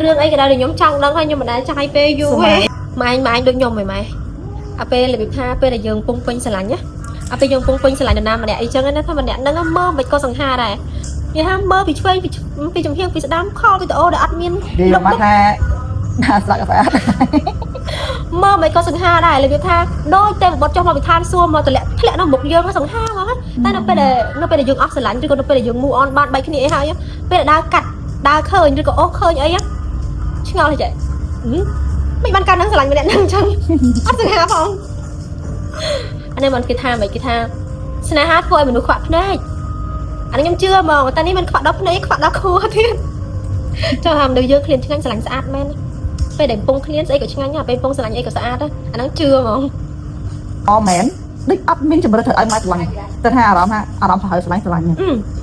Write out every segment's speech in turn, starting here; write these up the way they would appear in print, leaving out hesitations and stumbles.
រឿងអីក៏ដោយដែលខ្ញុំចង់ដឹងហើយខ្ញុំមិនដែលចាយពេលយូរទេម៉ែឯងម៉ែឯងដូចខ្ញុំហ៎ម៉ែអាពេលរបៀបថាពេលដែលយើងពងពេញស្រឡាញ់ណាអាពេលយើងពងពេញស្រឡាញ់នរណាម្នាក់អីចឹងណាថាម្នាក់ហ្នឹងមើលមិនក៏សង្ហាដែរនិយាយថាមើលពីឆ្វេងពីពីចំហៀងពីស្ដាំខលវីដេអូដែលអត់មាន និយាយមកថាណាស្លាក់កាហ្វេ មើលមិនក៏សង្ហាដែររបៀបថាដូចតែបត់ចុះមកពីឋានសួគ៌មកតម្លាក់ធ្លាក់នៅមុខយើងសង្ហាហ្មងតែនៅពេលដែលយើងអស់ស្រឡាញ់ឬក៏នៅពេលដែលយើង move on បានបែកគ្នាអីហើយពេលដែលដើរកាត់ដើរឃើញឬក៏អូសឃើញអីឆ្ងល់ចេះមិនបានកាន់នឹងស្រឡាញ់ម្នាក់ហ្នឹងអញ្ចឹងអត់សង្ហាផងអានេះមិនគេថាមិនគេថាស្នេហាធ្វើឲ្យមនុស្សខ្វាក់ភ្នែកអានេះខ្ញុំជឿហ្មងតែនេះមិនខ្វាក់ដល់ភ្នែកខ្វាក់ដល់ខួរទៀតចូលថាមនុស្សយើងឃ្លានឆ្ងាញ់ស្រឡាញ់ស្អាតមែនពេលដែលពងឃ្លានស្អីក៏ឆ្ងាញ់ដែរពេលពងស្រឡាញ់អីក៏ស្អាតដែរអាហ្នឹងជឿហ្មង អមែនដូចអត់មានជំរឿត្រូវឲ្យម៉ែស្រឡាញ់តែថាអារម្មណ៍ថាអារម្មណ៍ត្រូវស្រឡាញ់ស្រឡាញ់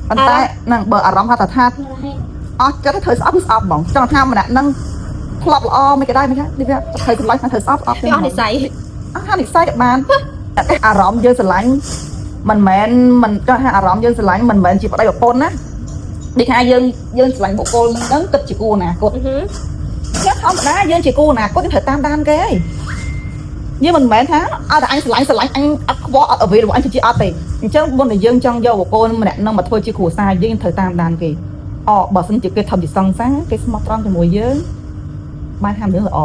ប៉ុន្តែហ្នឹងបើអារម្មណ៍ថាថាអស់ចិត្តត្រូវស្អប់គឺស្អប់ហ្មងចង់ថាម្នាក់ហ្នឹងធ្លាប់ល្អមិនក៏ដែរមិនថានេះវាត្រូវស្រឡាញ់ត្រូវស្អប់ស្អប់ វាអស់និស្ស័យ អស់និស្ស័យក៏បានអារម្មណ៍យើងស្រឡាញ់មិនមែនមិនចង់ថាអារម្មណ៍យើងស្រឡាញ់មិនមែនជាប្តីប្រពន្ធណាដូចថាយើងយើងស្រឡាញ់បុគ្គលហ្នឹងគិតជាគូអនាគត ជាធម្មតាយើងជាគូអនាគតយើងត្រូវតាមដានគេហើយយើងមិនមែនថាឲ្យតែអញស្រឡាញ់ស្រឡាញ់អញអត់ខ្វល់អត់អ្វីរបស់អញជាអត់ទេអញ្ចឹងមុនដែលយើងចង់យកបុគ្គលម្នាក់នឹងមកធ្វើជាគ្រួសារយើងត្រូវតាមដានគេអបើសិនជាគេធ្វើជាសង្សារគេស្មោះត្រង់ជាមួយយើងបានហាមរឿងល្អ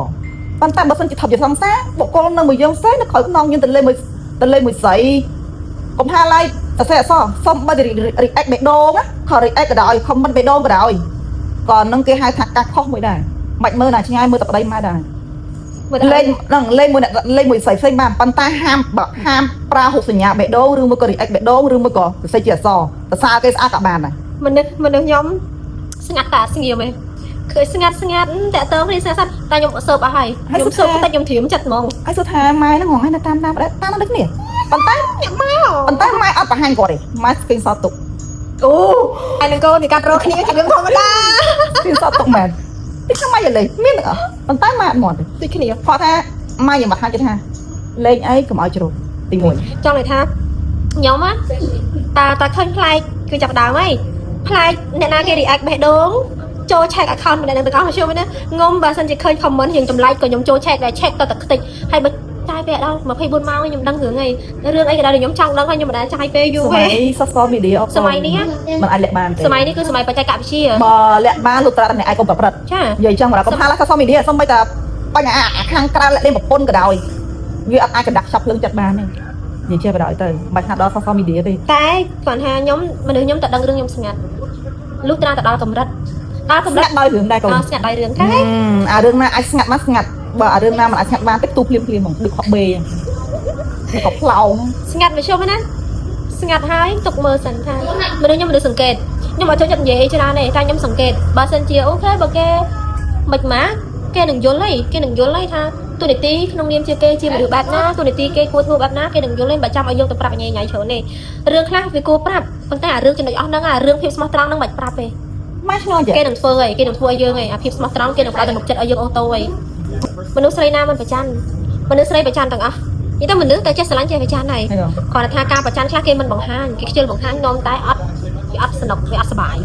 ប៉ុន្តែបើសិនជាធ្វើជាសង្សារបុគ្គលនឹងមួយយើងផ្សេងនៅក្រោយខ្នងយើងទៅលេងមួយទៅលេងមួយស្រីកុំថាឡើយសរសេរអក្សរសុំបើ react បេះដូងណាខ react ក៏ដោយ comment បេះដូងក៏ដោយក៏នឹងគេហៅថាការខុសមួយដែរ បាច់មើលណាឆ្ងាយមើលតែប្តីម៉ែដែរ មើល លេងហ្នឹងលេងមួយអ្នកលេងមួយស្រីផ្សេងបានប៉ុន្តែហាមបើហាមប្រើហុកសញ្ញាបេះដូងឬមួយក៏ react បេះដូងឬមួយក៏សរសេរជាអក្សរសរសើរគេស្អាតក៏បានដែរ មនុស្សខ្ញុំស្ងាត់តែស្ងៀមឯងឃើញស្ងាត់ស្ងាត់តាក់តងគ្នាស្ងាត់ស្ងាត់តែខ្ញុំសើបអស់ហើយខ្ញុំសើបតែខ្ញុំត្រៀមចិត្តហ្មង ហើយសួរថាម៉ែហ្នឹងរងឯងនៅតាមតាមប្តីតាមដូចគ្នាប៉ុន្តែ អ្នកម៉ែ ប៉ុន្តែម៉ែអត់បង្ហាញគាត់ទេម៉ែ screenshot ទុក អូហើយនឹងកូននេះកាត់រកគ្នាជារឿងធម្មតា screenshot ទុកមែនទីខ្ញុំម៉ែយល់លេមានទាំងអស់ប៉ុន្តែម៉ែអត់មកទេ ដូចគ្នា គាត់ថាម៉ែយ៉ាងមកថាគេថាលេងអីកុំឲ្យជ្រុលទី1 ចង់និយាយថាខ្ញុំណាតាតាឃើញប្លែកគឺចាប់ដើមហើយប្លែកអ្នកណាគេ react បេះដូងចូល check account ម្នាក់នឹងទាំងអស់ខ្ញុំណាងុំបើសិនជាឃើញ comment រៀងចម្លែកក៏ខ្ញុំចូល check ដែរ check តតែខ្ទេចហើយបើចាយពេលដល់24ម៉ោងខ្ញុំដឹងរឿងអីរឿងអីក៏ដោយដែលខ្ញុំចង់ដឹងហើយខ្ញុំមិនដែលចាយពេលយូរ សម័ ទេ យ social media អត់ សម័យនេះ มันអាចលាក់បានទេ សម័យនេះគឺសម័យបច្ចេកវិទ្យា បើលាក់បានលុះត្រាតែអ្នកឯងកុំប្រព្រឹត្ត ចា និយាយចឹងមកដល់កុំថាឡា social media សូម្បីតែបញ្ហាអាខាងក្រៅលាក់លេងប្រពន្ធក៏ដោយវាអត់អាចកណ្ដាស់ចាប់ភ្លើងចិត្តបានទេនិយាយចេះបដ ாய் ទៅមិនបាច់ថាដល់ social media ទេ តែគាត់ថាខ្ញុំមនុស្សខ្ញុំតែដឹងរឿងខ្ញុំស្ងាត់លុះត្រាតែដល់កម្រិតដល់កម្ ស្ងា រិត ត់ដោយរឿងដែរកូន ដល់ស្ងាត់ដោយរឿងតែ អារឿងណាអាចស្ងាត់មកស្ងាត់បើអារឿងណាមិនអាចស្ងាត់បានទេផ្ទុះភ្លាមភ្លាមហ្មងដូចខកបេហ្នឹងក៏ផ្លោង ស្ងាត់មកជុំណាស្ងាត់ហើយទុកមើលសិនថាមនុស្សខ្ញុំមនុស្សសង្កេតខ្ញុំអត់ចូលចិត្តនិយាយអីច្រើនទេតែខ្ញុំសង្កេតបើសិនជា okay បើគេមិនមកគេនឹងយល់ហីគេនឹងយល់ហីថាទូនីតិក្នុងនាមជាគេជាមនុស្សបែបណាទូនីតិគេគួរធ្វើបែបណាគេនឹងយល់ហីបើចាំឲ្យយើងទៅប្រាប់ញ៉ៃញ៉ៃច្រើនទេរឿងខ្លះវាគួរប្រាប់ប៉ុន្តែអារឿងចំណុចអស់ហ្នឹងអារឿងភាពស្មោះត្រង់ហ្នឹងមិនបាច់ប្រាប់ទេ ម៉ែឆ្ងល់ចេះ គេនឹងធ្វើអីគេនឹងធ្វើឲ្យយើងអីអាភាពស្មោះត្រង់គេនឹងផ្ដល់ទំនុកចិត្តឲ្យយើង auto អីមនុស្សស្រីណាមិនប្រច័នមនុស្សស្រីប្រច័នទាំងអស់និយាយទៅមនុស្សតែចេះស្រឡាញ់ចេះប្រច័នហើយ ហើយ គ្រាន់តែថាការប្រច័នខ្លះគេមិនបង្ហាញគេខ្ជិលបង្ហាញនាំតែអត់វាអត់សនុកវាអត់សប្បាយ